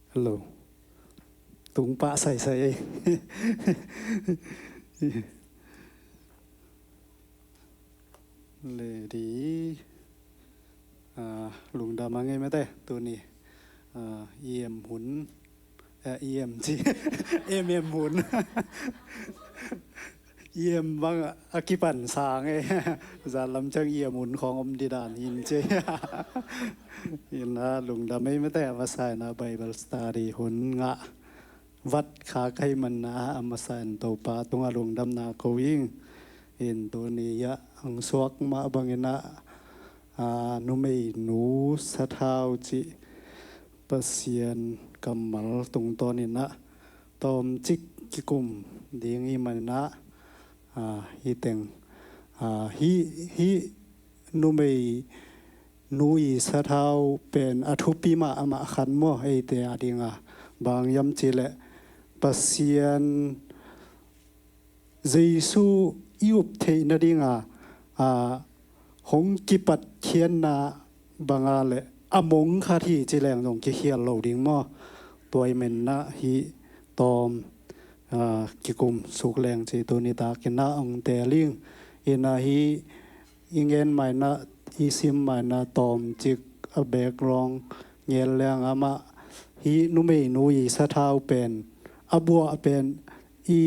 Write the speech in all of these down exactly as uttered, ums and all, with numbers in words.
Hello. Tung pah saisai ei. Ledi. Ah, lungdam a ngei mate tuni. Ah, em hun. Eh, em ci. Em em hun. Em bang a kipan sang ei. Zan lam ciang em hun khong om di dan hin ci. Ina lungdam ei mate a masa ina Bible study hun ngah vat kha kai manna a masa in Topa tunga lungdamna ko ing. In tuni a ang suak mah bangina, ah, numei nu sathau ci Pasian kammal tungtawn ina tawmcik kikum ding i manina, ah, hi teng, ah, hi, hi numei nu i sathau pen a thupi mahmah khat maw, eite a dinga. Bang hiam cileh Pasian Jesu i up theih nadinga, ah, hong kipat khiatna banga le a mong khat hi ci leng zong kikhial lo ding maw. Tua i menna hi tawm, ah, kikum suk leng ci tuni takinah ong teling. Ina hi i ngen maina, i sim maina tawmcik a background ngen leng amah hi numei nu i sathau pen a buah pen i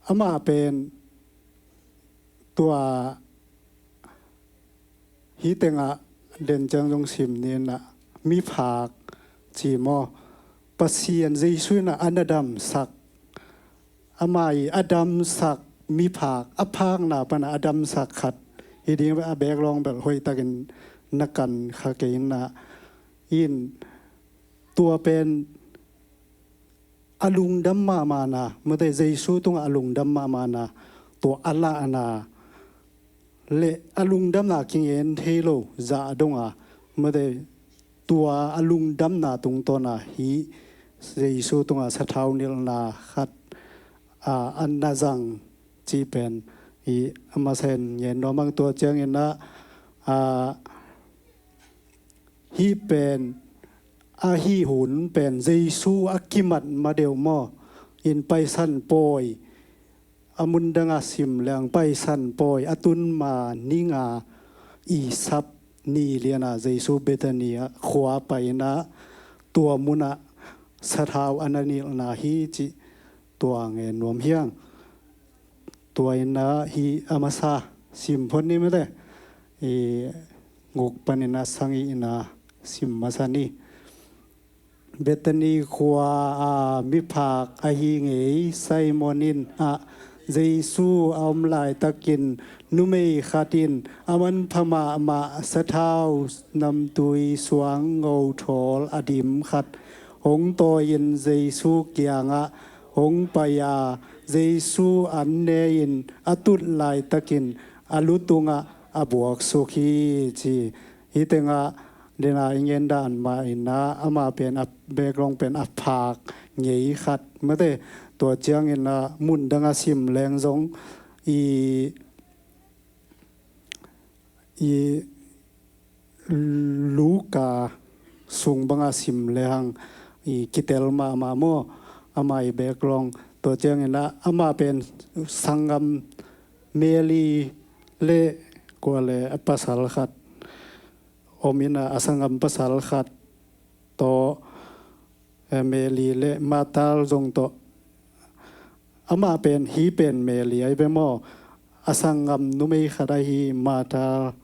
amah pen tua hi tengah den ciang zong sim nina miphak ci maw, Pasian Jesu ina a na damsak, amah i a damsak miphak, a phakna pana a damsak khat hi ding a background bel hoihtakin na kan kha kei ina in tua pen a lungdam mahmahna, mate Jesu tungah a lungdam mahmahna, tua a lahna le a lungdamna kingen thei lo zah donga, mate tua a lungdamna tungtawna hi Jesu tungah sathau nilhna khat, a, a na zang cih pen hi a masa in ngen nuam ang. Tua ciangin ah, a, hih pen, a hih hun pen Jesu a kimat madeuh maw, in Paisan pawi, a mundanga sim leng Paisan pawi a tun ma ninga i sap ni liana Jesu Bethany ah khua paina tua muna sathau a na nilhna hi cih tua ngen nuam hiang. Tua ina hi a masa sim phot ni mate. I nguk panina sang i ina sim masa ni. Bethany khua a miphak ahi ngei Simon in ah Jesu a om laitakin numei khat in a manpha mahmah sathau namtui suang ngothawl a dim khat hong tawi in Jesu kiangah hong pai a, Jesu an ne in a tut laitakin a lu tungah a buaksuk hi ci. Hi tengah dena i ngen dan mah ina ama pen a background pen a phak ngei khat mate. Tua ciangin ah mun danga sim leng zong i i Luka sung banga sim lehang i kitel mahmah maw, ama i background. Tua ciangin ah ama pen sanggam Mary le kua le a pasal khat om ina a sanggam pasal khat tawh, eh, Mary le Martha zong tawh. Amah pen hi pen Mary ahi ve maw. A sanggam numei khat ahi Martha,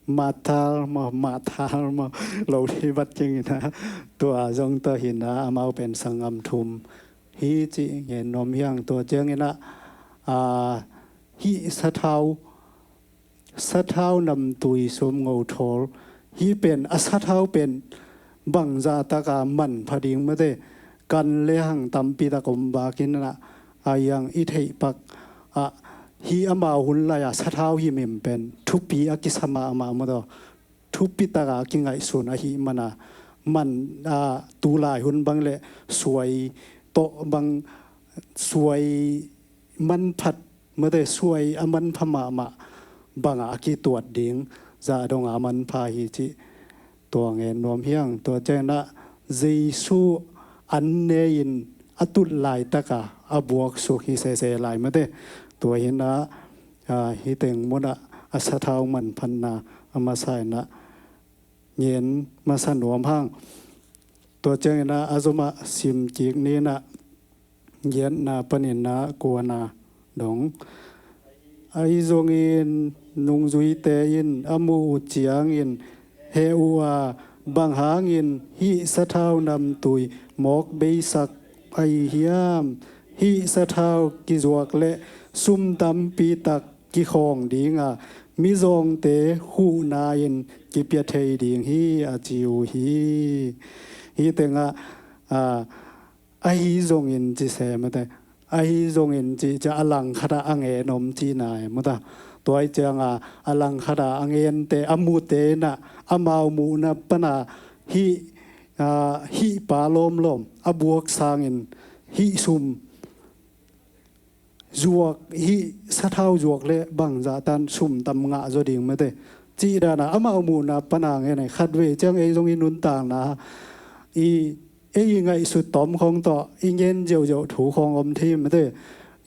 Martha maw, Martha maw, lo hi vat keng ina. Tua zong tawh hi ina amau pen sanggam thum hi cih ngen nuam hiang. Tua ciangin ah, ah, hih sathau sathau namtui sum ngothawl hi pen a sathau pen bangzah taka manpha ding mate kan lehang tampi tak om bakin ah a iang i theih pak ah hi amau hun lai-a sathau himhim pen thupi a kisa mahmah maw taw. Thupi taka kingaihsun ahi mana man, ah, tulai hun bang le suai tawh bang suai manphat mate suai a manpha mahmah bangah a kituat ding zah donga manpha hi cih tua ngen nuam hiang. Tua ciangin ah Jesu an ne-in a tut laitaka a buaksuk hi sese lai mate. Tua hi-in ah, ah, hih teng munah a sathau manphatna a masa in ah ngen masa nuam hang. Tua ciangin ah a zomah sim kik ni in ah, giatna panin ah kuana dong. Ahi zongin nungzuite in a muh uh ciangin heh uh a, bang hangin hih sathau namtui mawk beisak ahi hiam? Hih sathau kizuak leh sum tampi tak kikhawng ding a, mizawngte huhna-in kipia thei ding hi, a ci uh hi. Hih tengah, a, ahi zongin ci se mate. Ahi zongin ci ciang a langkhatah a ngen om cihna e mata. Tua ahih ciangin a langkhatah a ngente, a mute in ah amau muhna pana hih, a, hih pa lawmlawm a buak sangin hih sum zuak, hih sathau zuak leh bangzah tan sum tam ngah zaw ding mate. Cih dana amau muhna pana ngen e. Khatvei ciang ei zong i nuntakna, i, ei i ngaihsut tawm khawng tawh i ngen ziauziau thu khawng om thei mate.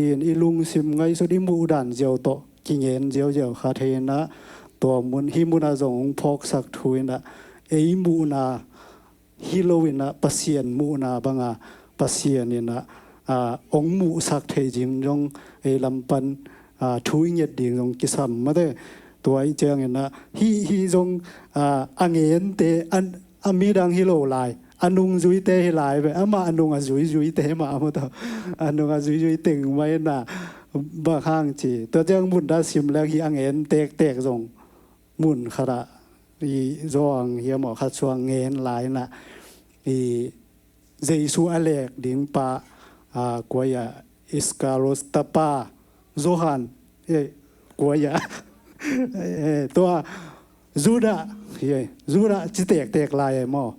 In i lungsim ngaihsut i muhdan ziau tawh kingen ziauziau kha thei in ah, tua mun, hih munah zong hong phawksak thu in ah, ei muhna hi lo in ah Pasian muhna banga Pasian in ah, a, hong muhsak theih ding zong ei lam pan, a, thu i nget ding zong kisam mate. Tua ahih ciangin ah hih, hih zong, a, a ngente, a, a midang hi lo lai, a nungzuite hi lai ve, amah a nung a zuizuite mah mata. A nung a zuizui teng mah in ah bang hang ci. Tua ciang mun dah sim leng hih a ngen tektek zong mun khatah i zawng hiam aw, khat suang ngen lai in ah, i Jesu a lek ding pa, a, kua hiam, Iskariot tapa Johan, e, kua hiam, e, tua Judah, e, Judah ci tektek lai e maw.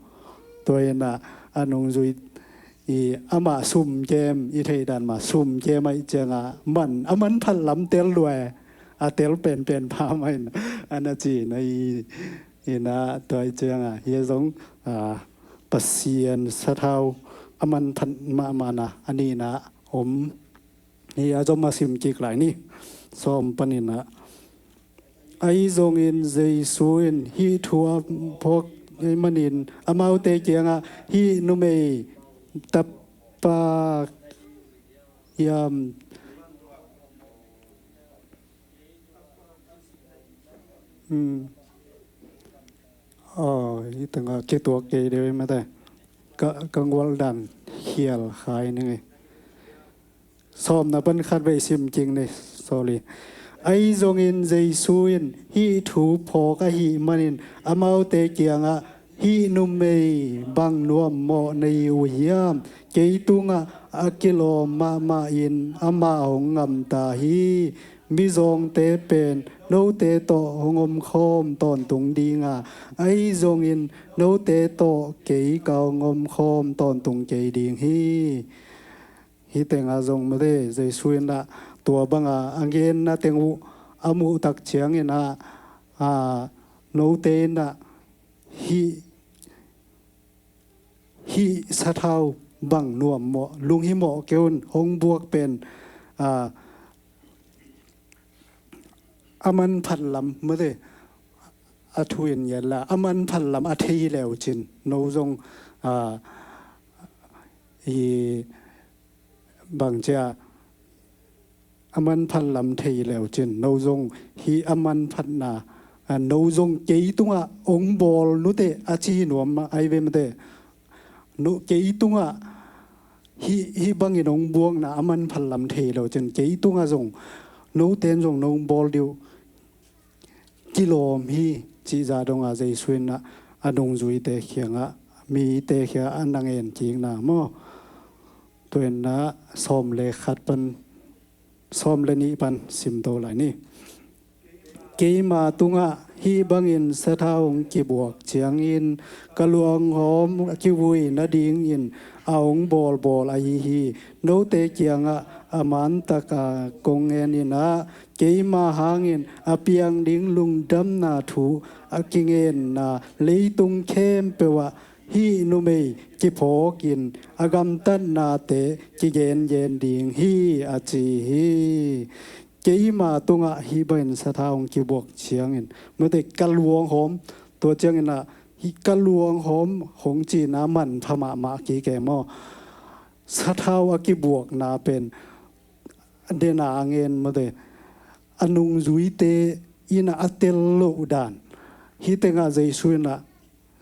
Tua in ah a nungzui i amah sumkem, i theihdan mah sumkem ahih ciangin man, a manphat lam tel lua e, a tel penpen pha mah in ah, a na ci na hi in ah, tua ahih ciangin hih zong, a, Pasian sathau a manphat mahmahna a nihna om hi. A zom a sim kik lai ni. Sawm panin ah, ahi zongin Jesu in hih thu a phawk ahih manin amaute kiangah, hih numei tapa hiam? Hmm. Aw, hih tengah kituak kei deuh mate. Ka, ka gualdan khial khai ning e. Sawmna pan khatvei sim kik ni, sorry. Ahi zongin Jesu in hih thu phawk ahih manin amaute kiangah, hih numei bang nuammawh na hi uh hiam? Kei tungah a kilawm mahmah in amah hong ngamta hi. Mizawngte pen note tawh hong omkhawm tawntung ding a, ahi zongin note tawh kei ka hong omkhawm tawntung kei ding hi. Hih tengah zong mate, Jesu in ah tua banga a ngenna teng uh a muh tak ciangin ah, a, note in ah hih, hih sathau bang nuammawh, lunghimawh kei un, hong buak pen, a, a manphat lam mate, a thu in ngen la, a manphat lam a thei leu cin, no zong, a, i bang cia a manphat lam thei leu cin, no zong hih a manphatna, a, no zong kei tungah hong bawl nuteh a ci hi nuam mah ahi ve mate. No, kei tungah hih, hih bangin hong buakna a manphat lam thei leu cin, kei tungah zong note in zong nong bawl ding uh kilawm hi, cih zah dongah Jesu in ah a nungzuite kiangah, mite kiangah a na ngen kikna maw. Tua in ah sawm le khat pan, sawm le nih pan simto lai ni. Keima tungah hih bangin sathau hong kibuak ciangin ka luanghawm kivui nadingin a hong bawlbawl ahi hi. Note kiangah a mantaka kong ngen in ah, Keima hangin a piang ding lungdamna thu a kingenna leitung khempeuh ah hih numei kiphawkin a gamtatnate kigengen ding hi, a ci hi. Keima tungah hih bangin sathau hong kibuak ciangin, mate, ka luanghawm, tua cianginah hih ka luanghawm hong cihna manpha mahmah kik e maw. Sathau a kibuakna pen dena a ngen, mate, a nungzuite inah a tel loh dan. Hih tengah Jesu inah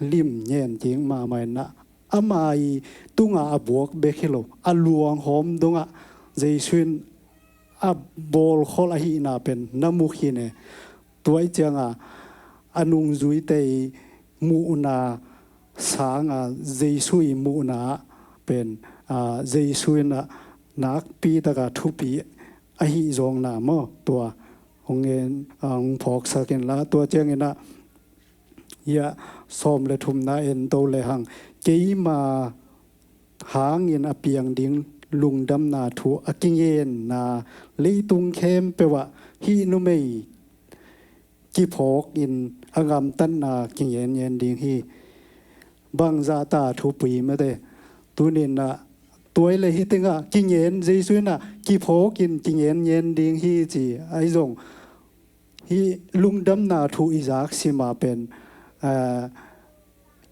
lim ngen ding mahmah inah ama i tunga a buak bek hi lo, a luanghawm dongah Jesu in a bawlkholh ahihna pen na mu khin e. Tua i cianga a nungzuite i muhna sanga Jesu i muhna pen, a, Jesu inah nakpi taka thupi ahi zawngna maw, tua hong ngen, a, hong phawksak inla, tua cianginah, ia, sawm le thumna en to lehang, keima hangin a piang ding lungdamna thu a kingenna leitung khempeuh ah hih numei kiphawkin a gamtatna kingen ngen ding hi. Bangzahta thupui, mate. Tuninah tua i le hih tengah kingen, Jesu inah kiphawkin kingen ngen ding hi ci ahi zong, hih lungdamna thu i zak sima pen, a,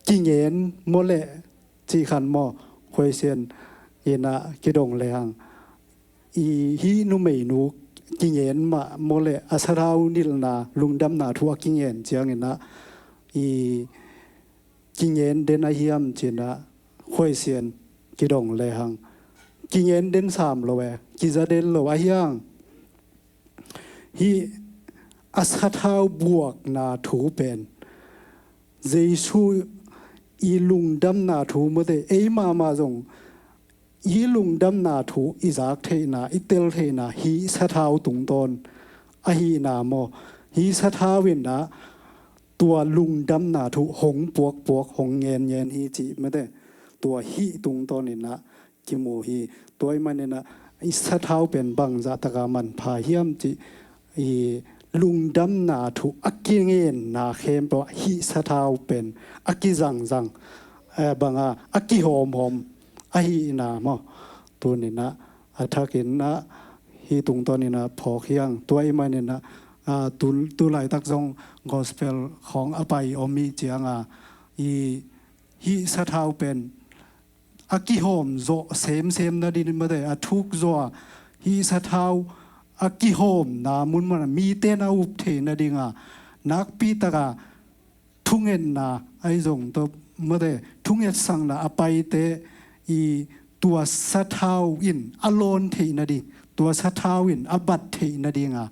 kingen maw leh cih khan maw, khuaisian inah kidong lehang, i hih numeinu kingen mah maw leh a sathau nilhna lungdamna thu a kingen cianginah i kingen den ahiam cinah khuaisian kidong lehang, kingen den sam lo e, kiza den lo ahiang. Hih a sathau buakna thu pen Jesu i lungdamna thu, mate, ei mahmah zong i lungdamna thu i zak theihna, i tel theihna hih sathau tungtawn ahihna maw. Hih sathau inah tua lungdamna thu hong puakpuak, hong ngenngen hi cih, mate, tua hih tungtawn inah kimu hi. Tua i maninah i sathau pen bangzah taka manpha hiam cih, i lungdamna thu a kingenna khempeuh ah hih sathau pen a kizangzang, eh, banga a kihawmhawm ahihna maw. Tuninah a thakinah hih tungtawninah phawk hiang. Tua i maninah, a, tu, tu laitak zong gospel khawng a pai om i cianga, i hih sathau pen a kihawm zawh semsem nading, mate, a thuk zawh a, hih sathau a kihawmna munmun a mite na up theih nadinga nakpi taka thungetna ahi zong tawh, mate, thungetsakna a paite i tua sathau in a lawn theih nading, tua sathau in a bat theih nadinga,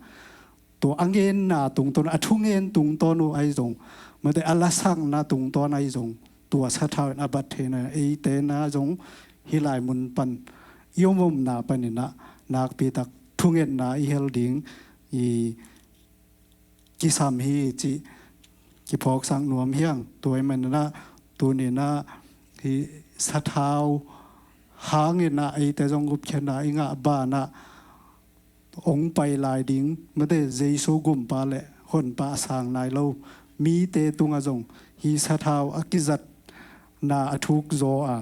tua a ngenna tungtawn, a thungen tungtawn uh ahi zong, mate, a lasakna tungtawn ahi zong, tua sathau in a bat theihna, eite na zong hih lai mun pan i om omna paninah nakpi tak thungetna i hel ding i kisam hi cih kiphawksak nuam hiang. Tua i maninah tuninah hih sathau hanginah eite zong gupkhiatna i ngah banah hong pai lai ding, mate, Jesu gumpa le honpa a sang nai lo mite tungah zong hih sathau a kizatna a thuk zaw a,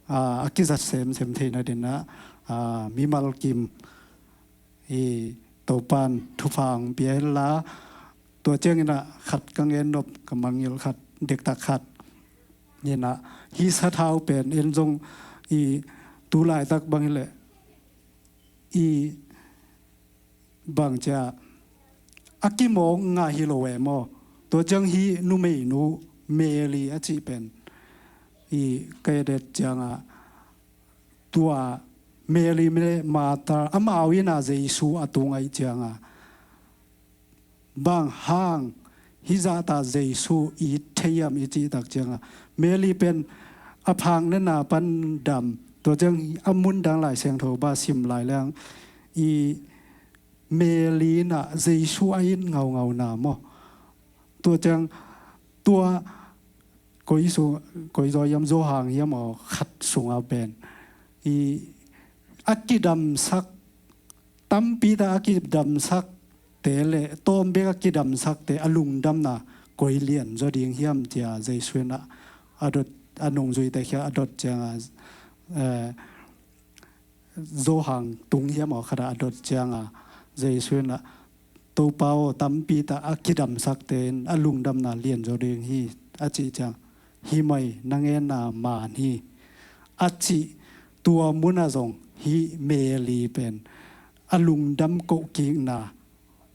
a, a kizat semsem theih nadinah, a, mimal kim i Topan thupha hong pia henla. Tua cianginah khat ka ngen nop, ka mangngilh khat, dektak khat inah, hih sathau pen en zong i tu laitak bang hileh i bangcia a kimawk ngah hi lo e maw. Tua ciang hih numeinu Mary a cih pen i ka et et cianga, tua Mary le Martha, amau inah Jesu a tung ahih cianga bang hang hih zahta Jesu i it thei hiam i cihtak cianga, Mary pen a phak nena pan dam, tua ciang a mundang Lai Siangtho ba sim lai leng i Mary inah Jesu a it ngaungauna maw. Tua ciang tua koi su, koi zaw hiam, Johan hiam aw khat sunga pen i a kidamsak, tampi ta a kidamsak te le tawm bek a kidamsakte a lungdamna koi lian zaw ding hiam cia Jesu in ah a dot, a nungzuite khia a dot cianga, eh, Johan tung hiam aw khat ah a dot cianga Jesu in ah, "Topa aw, tampi tak a kidamsakte in a lungdamna lian zaw ding hi," a cih ciang, "Hi mai, na ngenna man hi," a cih tua munah zong hih Mary pen a lungdam kohkikna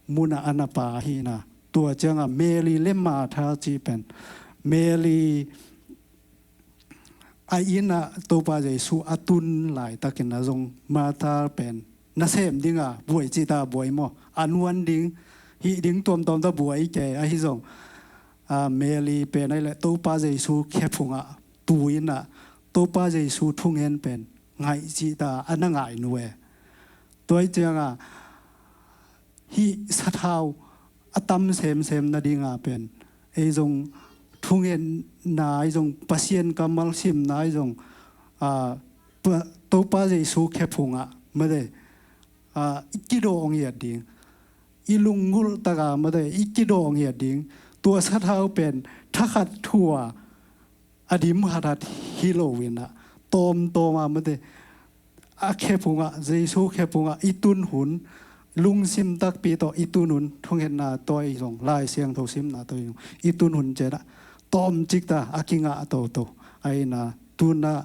munah a na pa ahihna. Tua cianga Mary le Martha cih pen, Mary a innah Topa Jesu a tun laitakin a zong Martha pen nasem dinga buai cihta buai maw, a nuan ding, hih ding tuamtuamta buai kei ahi zong, a, Mary pen ahileh Topa Jesu khephungah tu innah Topa Jesu thungen pen ngaih cihta a na ngai nuwe. Tua hi cianga hih sathau a tam semsem nadinga pen ei zong thungetna, ei zong Pasian kammal simna, ei zong, a, Topa Jesu khephungah mate, a, i kidawh ngiat ding, i lunggulh taka mate i kidawh ngiat ding. Tua sathau pen thakhat thua a dim hathat hi lo innah tawmtawma mate a khephungah, Jesu khephungah i tun hun, lungsim takpi tawh i tun hun, thungetna tawh i zong, Lai Siangtho simna tawh i zong i tun hun cianah tawmcikta a kingah toto. Aina tunah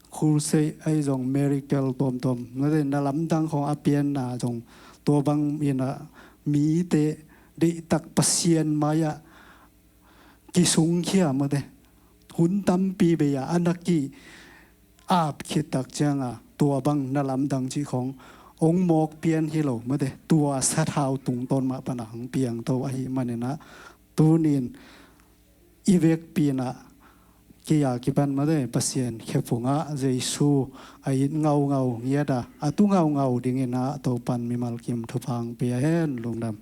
crusade ahi zong miracle tuamtuam, na lamdang khong a pianna zong tua bang innah mite deihtak Pasian mai-ah kisungkhia mate, hun tampi bei-ah a na ki-ap khittak cianga tua bang na lamdang cih khong ong mawk pian hi lo mate, tua sathau tungtawn mah pana hong piangto ahi maninah tunin i vekpi innah kei a kipan mate Pasian khephungah Jesu a it ngaungau ngiata a tu ngaungau dinginah Topan mimal kim thupha hong pia hen. Lungdam.